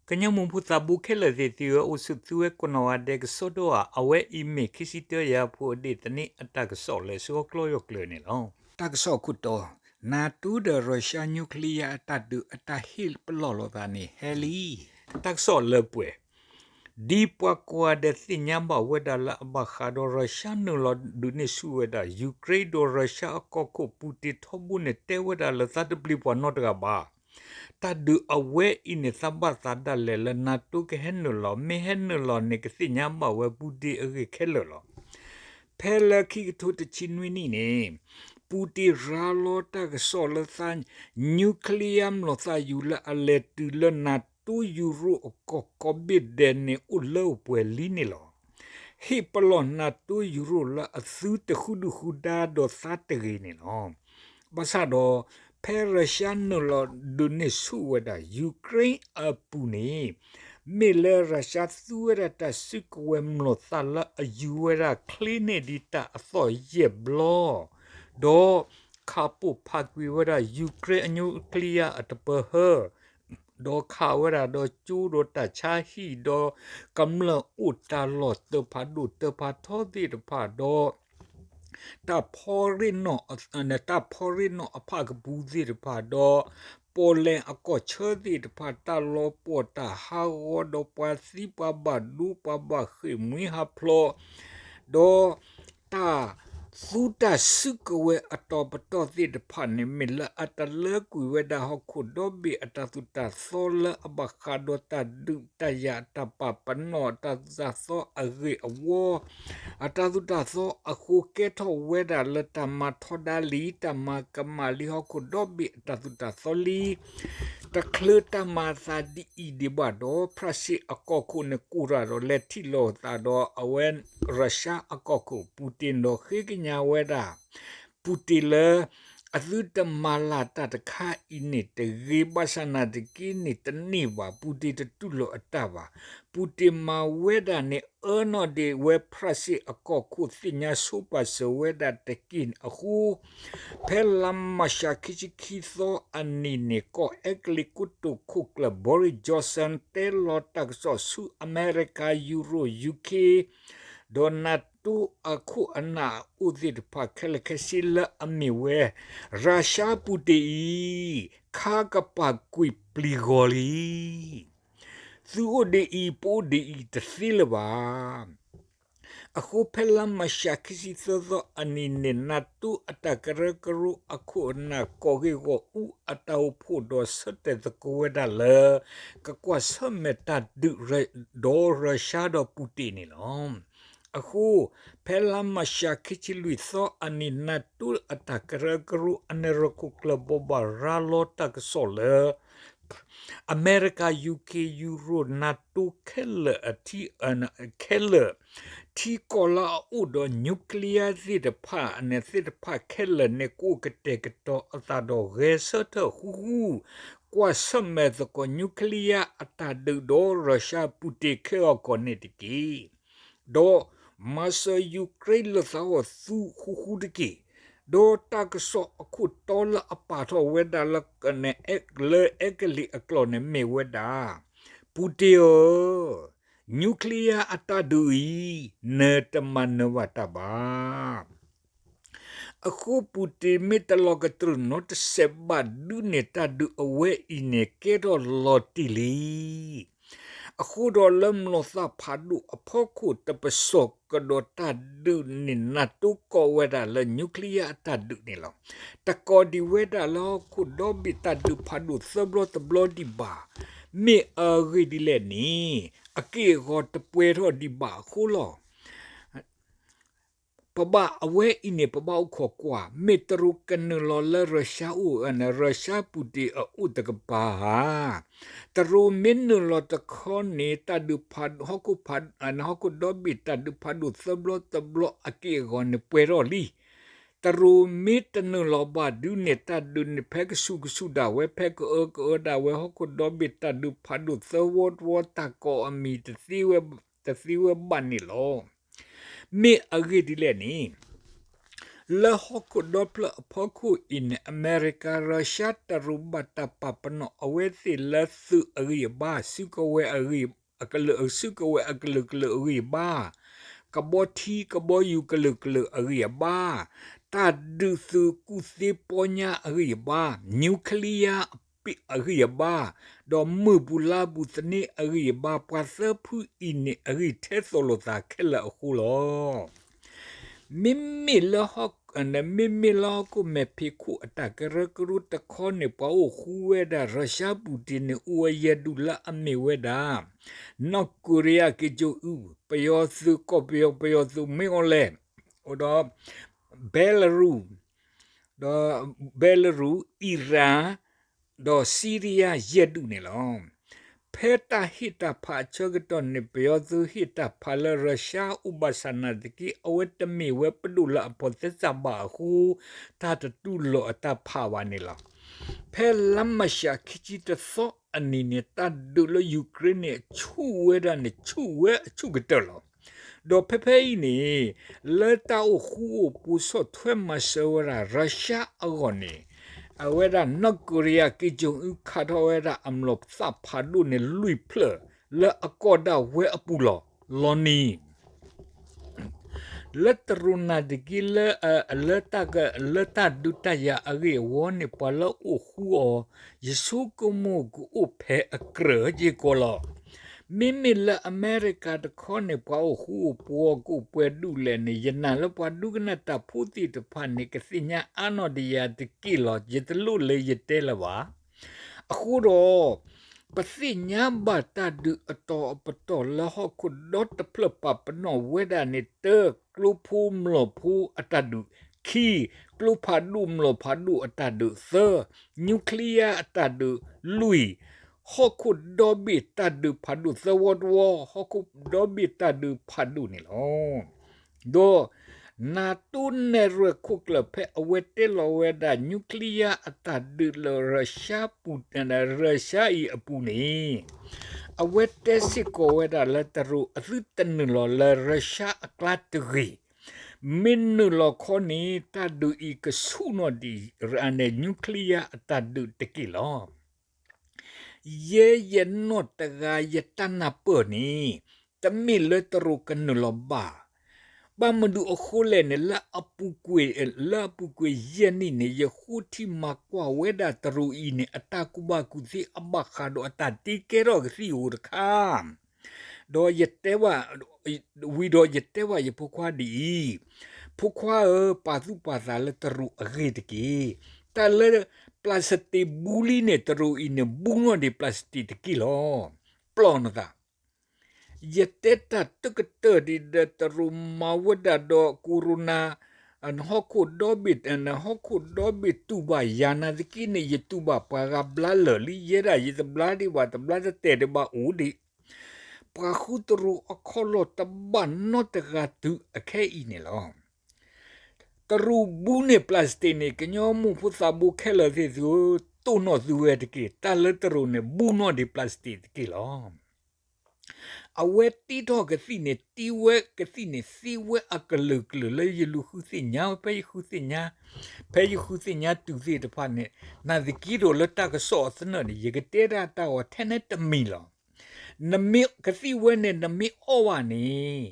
ကညီမိၢ်ဖိသးဘိခဲလၢာ်သ့ၣ်သုဧၢ, အိၣ်ဆူၣ်သုဝဲကိးနီၢ်ဂၤဒဲးကစီဒီဧါ. အဝဲအံၤမ့ၢ်ခံဆံတၢယၤဖိအဒ့ၣ်သန့အတၢ်ကစီၣ်လၢဆှီကျီယီၢ်ကျၢၤန့ၣ်လီၤ. တၢ်ကစီၣ်ခိၣ်တီ, နၤတိဒီးရၢၡါ nuclear အတၢ်ဒုးအတၢ်ဟ့ၣ်ပလီၢ်လိာ်သးန့ၣ်ဟဲလံ. တၢ်ကစီၣ်လၢပှဲၤ ဒ်ပှၤကိးဂၤဒဲးသ့ၣ်ညါဘၣ်ဝဲဒၣ်လၢအဘၣ်ဃးဒီးရၢၡါနုာ်လီၤဒုးန့ၢ်ဆူၣ်ဝဲဒၣ် Ukraine ဒီးရၢၡါအကီၢ်ခိၣ် Putin ထီဘိန့ၣ်တဲဝဲဒၣ်လၢသးတပျံၤပှၤနီတဂၤဘၣ်. တၢ်ဒုးအဝဲအံၤန့ၣ်သးဘၣ်သးဒၣ်လဲာ်လၢ NATO ကဟဲနုာ်လီၤ, မ့ၢ်ဟဲနုာ်လီၤန့ၣ် ကသ့ၣ်ညါဘၣ်ဝဲ Putin အဂ့ၢ်ခဲလၢာ်လီၤ. ဖဲလၢခံကထိတဆံနွံနံၣ်န့ၣ် Putin ရၤလီၤတၢ်ကစီၣ်လၢသး nuclear မျိာ်သၣ်ယူၤလၢအလဲၤတုၤလၢ NATO ယူရိၣ်အကီၢ်ကိးဘ့ၣ်ဒဲးန့ၣ် အိၣ်လၢအိၣ်ပှဲၤလံန့ၣ်လီၤ. ဟ့ၣ်ပလီၢ် NATO ယူရိၣ်လၢအသုတဃုဒုၣ်ဃုဒါဒီးသးတဂ့ၤန့ၣ်လီၤ. ဘၣ်ဆၣ်ဒီး ဖဲရၢၡါနုာ်လီၤဒုးန့ၢ်ဆူၣ်ဝဲဒၣ် Ukraine အပူၤန့ၣ် မ့ၢ်လၢရၢၡါသူဝဲဒၣ်တၢ်စုကဝဲၤမျိာ်သၣ်လၢအယူၤဝဲဒၣ်ချ့န့ၢ်ဒံးတၢ်အသီၣ်ယဲၢ်ဘျီ ဒီးခးပိာ်ဖးကွံာ်ဝဲဒၣ် Ukraine အ nuclear အတပၢၤဟၢ ဒီးခးဝဲဒၣ်ဒီးကၠိဒီးတၢ်ဆါဟံၣ်ဒီး ကမျၢၢ်အိၣ်တၢ်လီၢ်တၢ်ဖးဒိၣ်တၢ်ဖးထီသ့ၣ်တဖၣ်ဒီး တၢ်ဖီရ့ၣ်နီၣ်, တၢ်ဖီရ့ၣ်နီၣ်အဖၣ်ကပူၤသ့ၣ်တဖၣ်ဒီး ပီၣ်လဲၣ်အကီၢ်ဆၢသ့ၣ်တဖၣ် တၢ်လီၤပှီၢ်တၢ်ဟးဂီၤဒီးပှၤသံပှၤဘၣ်ဒိပှၤဘၣ်ဃ့ၢ်မှံဟးဖျိး ဒီး တၢ်သူတၢ်စုကဝဲၤအတီၤပတီၢ်သ့ၣ်တဖၣ်န့ၣ် မ့ၢ်လၢအတလၢကွံာ်ဝဲဒၣ်ဟီၣ်ခိၣ်ဒီဘ့ၣ်အတၢ်သိၣ်တၢ်သီလၢအဘၣ်ဃးဒီးတၢ်ဒုးတၢ်ယၤအတၢ်ပာ်ပနီၣ်အတၢ်သိၣ်တၢ်သီအဂ့ၢ်အဝီ အတၢ်သိၣ်တၢ်သီအဃိကဲထီၣ်ဝဲဒၣ်လၢတၢ်မၤထီဒါလံ တၢ်မၤကမၣ်လံဟီၣ်ခိၣ်ဒီဘ့ၣ်အတၢ်သိၣ်တၢ်သီလံ တချုးတၢ်မၤအသးဒ်အံၤဒံးဘၣ်ဒီး ဖရၣ်စ့ၣ်အကီၢ်ခိၣ်န့ၣ် ကိၢ်ရၣ်ဒီးလဲၤထံၣ်လိာ်သးဒီးအဝဲ ရၢၡါအကီၢ်ခိၣ် Putin ဒီးဃ့ကညးဝဲဒၣ် Putin လၢ အသုတမၤလၢ်တၢ်တခါအံၤန့ၣ်တဂ့ၤ ဘၣ်ဆၣ်နာ်သက့န့ၣ်တန့ၢ်ဘၣ် Putin တတူၢ်လိာ်အတၢ်ဘၣ်. Putin မၤဝဲဒၣ်န့ၣ် အၢနီၣ်ဒံးဝဲဖရၣ်စ့ၣ်အကီၢ်ခိၣ်သ့ၣ်ညါဆိပာ်စၢၤဝဲဒၣ်တက့ၢ်အဃိ ဖဲလါမၢ်ၡးခံဆံခံသီအနံၤန့ၣ် ကီၢ်အဲကလံးကိတိာ်ခိၣ်ကျၢၢ် Boris Johnson တဲလီၤတၢ်ကစီၣ်ဆူအမဲရကၤ ယူရိၣ် UK ဒီး NATO အခိၣ်အနၢ်အအိၣ်သ့ၣ်တဖၣ်ခဲလၢာ်ခဲဆ့လၢအမ့ၢ်ဝဲ ရၢၡါ Putin အံၤ ခါကပၤကွံာ်ပျံၤဂီၤလံ. သုအိၣ်ဒ်အံၤ ပအိၣ်ဒ်အံၤတသ့လၢၤဘၣ်. အဃိဖဲလါမၢ်ၡးခံဆံသၢသီအနံၤန့ၣ် NATO အတၢ်ကရၢကရိအခိၣ်အနၢ် ကီၢ်ဂ့ၢ်ဂီၢ်အူအတၢ်အိၣ်ဖှိၣ်ဒီးဆၢတဲာ်သကိးဝဲဒၣ်လၢ ကကွၢ်ဆၢၣ်မဲာ်တၢ်ဒုးဒီးရၢၡါဒီး Putin န့ၣ်လီၤ. အဃိ ဖဲလါမၢ်ၡးခံဆံလွံၢ်သီအနံၤ NATO အတၢ်ကရၢကရိအနၢၤရခိၣ်ကျၢၢ်ဘိးဘၣ်ရၤလီၤတၢ်ကစီၣ်လၢ အမဲရကၤ UK ယူရိၣ် NATO ခဲလၢာ် ခဲလၢာ် ထံကီၢ်လၢအအိၣ်ဒီး nuclear သ့ၣ်တဖၣ်န့ၣ် သ့ၣ်တဖၣ်ခဲလၢာ်န့ၣ် ကအိၣ်ကတဲာ်ကတီၤအသးဒီးဂဲၤဆၢထၢၣ်ဃူဃူ ကွၢ်ဆၢၣ်မဲာ်သကိး nuclear အတၢ်ဒုးဒီးရၢၡါ Putin ခဲဂီၤကီၢ်န့ၣ်တက့ၢ်. ဒီးမၤစၢၤ Ukraine လၢသးဂီၢ်သုဃူဃူတက့ၢ်. ဒီးတၢ်ကစီၣ်အခိၣ်တီလၢအပာ်ထီၣ်ဝဲဒၣ်လၢ လၢအဲကလံးအကျိာ်န့ၣ်မ့ၢ်ဝဲဒၣ် Putin ဧၢ, nuclear အတၢ်ဒုးအံၤ နတမၤနၢၤဘၣ်တၢ်ဘၣ်. အဃိ Putin မ့ၢ်တလီၤကတြူာ်နီတစဲးဘၣ်ဒုးန့ၣ် တၢ်ဒုးအဝဲအံၤန့ၣ် ကဲထီၣ်လီၤတံၢ်လံ. အဃိဒီးလၢမျိာ်သၣ်ဖးဒိၣ်အဖီခိၣ် တပစီၢ်ကဒီးတၢ်ဒုးန့ၣ် NATO ကိးဝဲဒၣ်လၢ nuclear အတၢ်ဒုးန့ၣ်လီၤ. တကိးဒံးဝဲဒၣ်လၢဟီၣ်ခိၣ်ဒီဘ့ၣ်တၢ်ဒုးဖးဒိၣ်သၢဘျီတဘျီဒံးဘၣ်. မ့ၢ်အဂ့ၢ်ဒ်လဲၣ်န့ၣ် အက့ၢ်အဂီၤတပှဲၤထီၣ်ဒံးဘၣ်အဃိလီၤ. ပဘၣ်အဝဲအံၤန့ၣ် ပဘၣ်အိၣ်ခိးကွၢ် မ့ၢ်တရူးကနုာ်လီၤလၢရၢၡါအိၣ် ရၢၡါ Putin အအိၣ်တကပၤဧါ. တရူးမ့ၢ်နုာ်လီၤတခီန့ၣ် တၢ်ဒုးဖး ဟီၣ်ခိၣ်ဖး ဟီၣ်ခိၣ်ဒီဘ့ၣ်တၢ်ဒုးဖးဒိၣ်သၢဘျီတဘျီအက့ၢ်အဂီၤန့ၣ်ပှဲၤထီၣ်လံ. တရူးမ့ၢ်တနုာ်လီၤဘၣ်ဒုးန့ၣ် တၢ်ဒုးန့ၣ်ဖဲကဆူးကဆူးဒၣ်ဝဲ ဖဲကအၢကအၢဒၣ်ဝဲ ဟီၣ်ခိၣ်ဒီဘ့ၣ်တၢ်ဒုးဖးဒိၣ်သၢဝီတဝီ တၢ်ကိးအမံၤတသ့ဝဲဘၣ်န့ၣ်လီၤ. မ့ၢ်အဂ့ၢ်ဒ်လဲၣ်န့ၣ် လၢဟီၣ်ခိၣ်ဒီဖျၢၣ်အဖီခိၣ်အံၤန့ၣ် အမဲရကၤ ရၢၤၡါ တရူးဘၣ်တၢ်ပာ်ပနီၣ်အဝဲသ့ၣ်လၢသုးအဂံၢ်အဘါ, စုကဝဲၤအဂံၢ်, အကလုာ်, စုကဝဲၤအကလုာ်ကလုာ်အဂံၢ်အဘါ, ကဘီထံကဘီယူၤကလုာ်ကလုာ်အဂံၢ်အဘါ, တၢ်ဒုးသုးကူၣ်သ့ပီညါအဂံၢ်အဘါ, နူၤကလံယါအဂံၢ်အဘါ, ဒီးမုၢ်ပူၤလါပူၤသန့အဂံၢ်အဘါ, ပှၤသၢဖုအံၤန့ၣ်အဂံၢ်ထဲသိၣ်လိာ်သးခဲလၢာ်အဃိလီၤ. မ့မ့ၢ်လၢဟီၣ်, မ့မ့ၢ်လၢဟီၣ်ခိၣ်မဲာ်ဖံးခိၣ်အတၢ်ကရၢကရိတခီန့ၣ် ပှၤအိၣ်ဃူဝဲဒၣ် ရၢၤၡါပူၤတံၤန့ၣ် အိၣ်ဝဲယဲၢ်ဒူၣ်လၢအမ့ၢ်ဝဲဒၣ် နီၢ်ကီရံယါက့ၤကၠိအူ, ပယီၤသုး ကီၢ်ပယီၤ, ပယီၤသုး မ့ၢ်အီၤလဲၣ်, အိၣ်ဒီး ဘဲလရူး, ဒီး ဘဲလရူး, အံရၣ်, ဒီးစံရံယါယဲၢ်ဒူၣ်န့ၣ်လီၤ. ဖဲတၢ်ဟ့ၣ်တၢ်ဖးအဆၢကတီၢ်န့ၣ် ပယီၤသုးဟ့ၣ်တၢ်ဖးလၢ ရၢၤၡါအိၣ်ဘၣ်ဆၣ်နာ်သက့ အဝဲတမ့ၢ်ဝဲပဒိၣ်လၢအဖီၣ်သဲစးဘၣ်အဃိ တၢ်တတူၢ်လိာ်အတၢ်ဖးဘၣ်န့ၣ်လီၤ. ဖဲလါမၢ်ၡးခံဆံတသီအနံၤန့ၣ် တၢ်ဒုးလၢယူၤခရ့ၣ်န့ၣ် ဆူၣ်ဝဲဒၣ်န့ၣ် ဆူၣ်ဝဲအဆူၣ်ကတၢၢ်လီၤ. ဒီးဖဲဖဲအံၤန့ၣ် လၢတၢ်အိၣ်ဃူအိၣ်ဖိးဆီၣ်ထွဲမၤစၢၤဝဲဒၣ် ရၢၤၡါအဂီၢ်န့ၣ် အဝဲဒၣ် နီၢ်ကီရံယါ က့ၤကၠိအူ ခးထီၣ်ဝဲဒၣ်အမျိာ်သၣ်ဖးဒိၣ်န့ၣ် လွံၢ်ဖျၢၣ် လၢအကီၢ်ဒၣ်ဝဲအပူၤလီၤ. လီၤနံၤ လၢတရူးနာ်သက့ လၢတၢ်ဒုးတၢ်ယၤအဂ့ၢ်အဝီန့ၣ် ပှၤလၢအအိၣ်ဃူအီၤ ယဆိကမိၣ်ကအိၣ်ဖဲအကြၢးက့ၤကီးလီၤ. မ့မ့ၢ်လၢအမဲရကၤတခီန့ၣ် ပှၤအိၣ်ဃူအိၣ်ဖိး ကအိၣ်ပှဲၤဒူၣ်လဲၣ်န့ၣ် ယနာ်လၢပှၤဒိကနၣ်တၢ်ဖိသ့ၣ်တဖၣ်န့ၣ် ကသ့ၣ်ညါအါနီၢ်ဒံးယၤတက့ၢ်လီၤ. ယတလိၣ်လၢယတဲလၢၤဘၣ်. အဃိဒီး ပသ့ၣ်ညါဘၣ်တၢ်ဒုးအတီၤအပတီၢ်လၢဟီၣ်ခိၣ်ဒီတဖျၢၣ်ပာ်ပနီၣ်ဝဲဒၣ်န့ၣ် တၢ ကျိဖိမျိာ်ဖိအတၢ်ဒုး, ခံ, ကျိဖးဒိၣ်မျိာ်ဖးဒိၣ်အတၢ်ဒုး, သၢ, နူၤကလံယါအတၢ်ဒုး, လွံၢ်, ဟီၣ်ခိၣ်ဒီဘ့ၣ်တၢ်ဒုးဖးဒိၣ်သၢဝီတဝီ, ဟီၣ်ခိၣ်ဒီဘ့ၣ်တၢ်ဒုးဖးဒိၣ်န့ၣ်လီၤ. ဒီး နၤတိၣ်နဲၣ်ရွဲၣ်ခိၣ်ကျၢၢ် ဖဲအဝဲတဲလီၤဝဲဒၣ် နူၤကလံယါအတၢ်ဒုးလၢ ရၢၤၡါအံၤအပူၤန့ၣ် အဝဲတဲစ့ၢ်ကီးဝဲဒၣ်လၢတရူး အသုတနုာ်လီၤလၢရၢၤၡါအကျါတဂ့ၤ. မ့ၢ်နုာ်လီၤခီန့ၣ် တၢ်ဒုးအံၤကဆူၣ်နီၣ်ဒံး နူၤကလံယါအတၢ်ဒုးတက့ၢ်လီၤ. ယဲယနီၢ်တဂၤယတၢ်နၢ်ပၢၢ်န့ၣ် တမ့ၢ်လၢတရူးကနုာ်လီၤဘၣ်. ဘၣ်မနုၤအဃိလဲၣ်န့ၣ် လၢအပူၤကွံာ်, လၢအပူၤကွံာ်ယဲၢ်နံၣ်န့ၣ် ယဃိထံမၤကွၢ်ဝဲဒၣ်တရူးအံၤန့ၣ် အတၢ်ကူၣ်ဘၣ်ကူၣ်သ့အဘၣ်ဃးဒီးအတၢ်တ့ကဲထီၣ်ကသံၣ်ဧိၤတခါ ဒီးယတဲဘၣ်, ဝံၤဒီးယတဲဘၣ်ယဖိခွါဒ်အံၤ, ဖိခွါဧၢ, ပာ်သူၣ်ပာ်သးလၢတရူးအဂ့ၢ်တက့ၢ်. တၢ်လၢ ပျၢ်စတ့း ဘူးလံန့ၣ် တရူးအံၤန့ၣ် ဘူးနီၣ်ဒံးပျၢ်စတ့းတက့ၢ်လီၤ. ပျီၢ်နသး ယတဲတၢ်တကတၢၢ်ဒ်ဒီး တရူးမၤဝဲဒၣ်ဒီး corona နဟီၣ်ခိၣ်ဒီဘ့ၣ်, နဟီၣ်ခိၣ်ဒီဘ့ၣ်တူၢ်ဘၣ်ယၤနာ်သက့န့ၣ် ယတူၢ်ဘၣ်ပှၤဂၤဘျါလၢာ်လံ. ယဲဒၣ်ယတဘျါဒံးဘၣ်, တဘျါတတဲာ်ဒံးဘၣ်အိၣ်ဒံး. ပှၤဃုတရူးအခီၣ်လီၢ်တဘၣ်နီတဂၤတုၤအခဲအံၤန့ၣ်လီၤ. တရူးဘူးန့ၢ်ပျၢ်စတ့းန့ၣ် ကညီမိၢ်ဖိသးဘိခဲလၢာ်သ့ၣ်သုဧၢ, တိၢ်နီၣ်သုဝဲတက့ၢ်. တၢ်လၢတရူးန့ၣ် ဘူးနီၣ်ဒံးပျၢ်စတ့းတက့ၢ်လီၤ. အဝဲတ့ထီၣ်ကသံၣ်န့ၣ် တ့ဝဲကသံၣ်န့ၣ် သ့ဝဲအကလုာ်ကလုာ်လၢယလူၤဃုသ့ၣ်ညါ, ဖဲယဃုသ့ၣ်ညါ, ဖဲယဃုသ့ၣ်ညါတုၤသ့ၣ်တဖၣ်န့ၣ် နာ်သက့ဒီးလၢတၢ်ကစီၣ်အသနၢၣ်န့ၣ် ယကတဲဒၣ်တၢ်ဂီၤထဲန့ၣ်တမံၤလီၤ. နမ့ၢ်ကသံၣ်ဝဲန့ၣ် နမ့ၢ်အီၣ်ဘၣ်န့ၣ်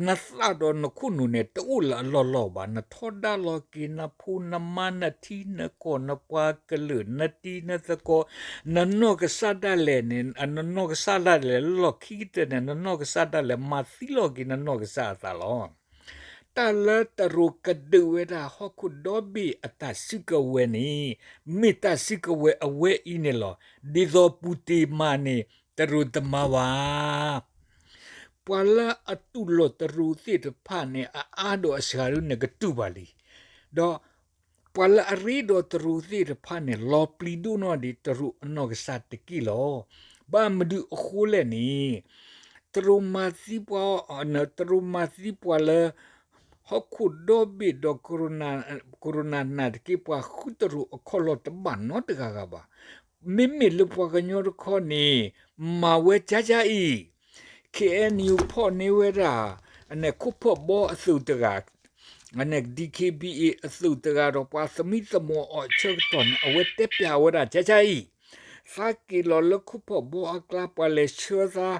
နသးဒီးနခိၣ်နူာ်န့ၣ် တအိၣ်လၢအလီၢ်လီၢ်ဘၣ်. နထီဒါလီၤက့ၤနဖိနမါ နထံနကီၢ် နပှၤကလုာ် နတံၤနသကိး, နနီၢ်ကစၢ်ဒၣ်လဲာ်န့ၣ်, နနီၢ်ကစၢ်ဒၣ်လဲာ်လၢလီၢ်ခံကတၢၢ်န့ၣ် နနီၢ်ကစၢ်ဒၣ်လဲာ်မၤသံလီၤက့ၤနနီၢ်ကစၢ်အသးလီၤ. တၢ်လၢတရူးကဒုးဝဲဒၣ်ဟီၣ်ခိၣ်ဒီဘ့ၣ်အတၢ်စုကဝဲၤန့ၣ် မ့ၢ်တၢ်စုကဝဲၤအဝဲအံၤန့ၣ်လီၤ. ဒ်သိးပူၤတ့ၢ်မးန့ၣ် တရူးတမၤဘၣ်. ပှၤလၢအတူၢ်လိာ်တရူးသ့ၣ်တဖၣ်န့ၣ် အအါဒီးအစှၤဒုန့ၣ် ကတူၢ်ဘၣ်လံ. ဒီးပှၤလၢအရ့ဒီးတရူးသ့ၣ်တဖၣ်န့ၣ် လီၤပျံၤဒိၣ်နီၣ်ဒံးတရူးအနီၢ်ကစၢ်တက့ၢ်လီၤ. ဘၣ်မနုၤအဃိလဲၣ်န့ၣ် တရူးမၤသံပှၤ, တရူးမၤသံပှၤလၢ ဟီၣ်ခိၣ်ဒီဘ့ၣ်ဒီး corona နာ်သက့ ပှၤဃုတရူးအခီၣ်လီၢ်တဘၣ်နီတဂၤဂၤဘၣ်. မ့မ့ၢ်လၢပှၤကညီတခီန့ၣ် မၤဝဲကၠါကၠါအံၤ ခ့ၣ်အဲၣ်ယူၣ် ဖီၣ်န့ၢ်ဝဲဒၣ် အန့ၣ်ခိၣ်ဖၢၣ်ဘီအသုးတဂၤ, DKBA အသုးတဂၤဒီးပှၤသမံသမိးအီၤအဆၢကတီၢ်န့ၣ် အဝဲတဲပျးဝဲဒၣ် ဆါဆါအံၤ သးက့ၤလီၤလၢခိဖီၣ်ဘီအကျါ ပှၤလဲၤဆှၢသး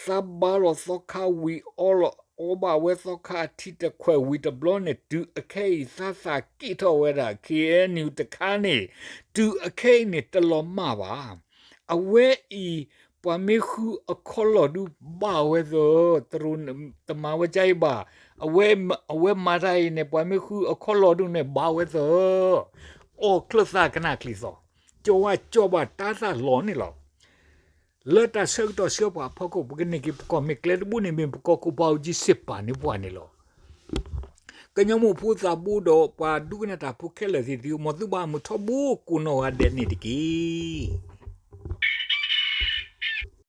သးဘါလီၤသီခါဝံၤ အီလီၤအီဘၣ်ဝဲသီခါအထံတခွဲးဝံၤတဘျီန့ၣ် တုၤအခဲအံၤ သးသးက့ၣ်ထီၣ်ဝဲဒၣ် KNU တခါန့ၣ် တုၤအခဲအံၤန့ၣ် တလီၤမၢ်ဘၣ်. အဝဲအံၤ ပှၤမ့ၢ်ဃုအခီၣ်လီၢ်ဒုးဘၣ်ဝဲသၢ, တရူးတမၤဝဲကအံၤဘၣ်, အဝဲမၤတၢ်အံၤန့ၣ် ပှၤမ့ၢ်ဃုအခီၣ်လီၢ်ဒုးန့ၣ် ဘၣ်ဝဲသၢ, အီၣ်ချၢၣ်သးကနၣ်ချံသီ, ကၠီဝါကၠီဘၣ်တၢ်သးလီၤန့ၣ်လီၤ. လၢတၢ်ဆၢကတီၢ်ဆှၢပှၤအဖီခိၣ် ပကန့ၢ်က့ၤပကီၢ်မ့ၢ်ကျဲတဘိန့ၣ် မ့ၢ်ပကီၢ်ခိၣ်ဘၣ်အူကၠံစ့ၢ်ပာ်န့ၢ်ပှၤန့ၣ်လီၤ. ကညီမိၢ်ဖိသးဘိဒီးပှၤဒိကနၣ်တၢ်ဖိခဲလၢာ်သ့ၣ်သု မ်သုဘၣ်မုာ်ထီဘိကိးနီၢ်ဂၤဒဲးန့ၣ်တက့ၢ်.